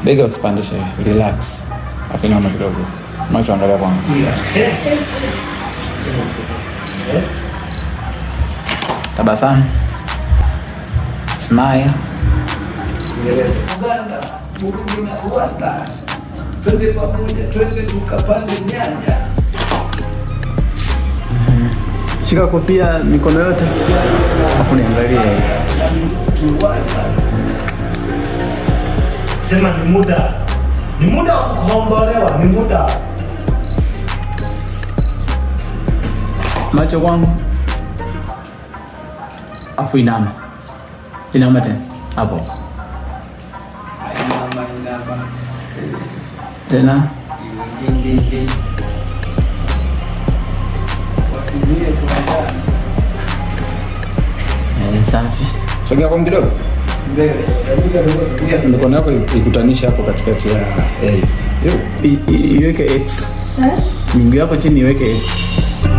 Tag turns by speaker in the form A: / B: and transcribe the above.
A: Bega usipandishe, relax. Afu inama kidogo. Macho angalia kwangu. Tabasamu. Smile.
B: Uganda, Burundi na Rwanda, twende pamoja, twende tukapande nyanya.
A: Shika kofia mikono yote. Afu niangalie.
C: Sema ni muda wa kukombolewa, ni muda.
A: Macho kwangu. Afu inama. Inama tena. Hapo.
B: Inama, inama.
A: Tena.
B: Ngenge. Wafinie kwa ndani.
A: Safi. Sogea kwa kidogo.
B: Mbele.
A: Mikono yako ikutanishe hapo katikati ya hivi. Iweke X. Miguu yako chini iweke X.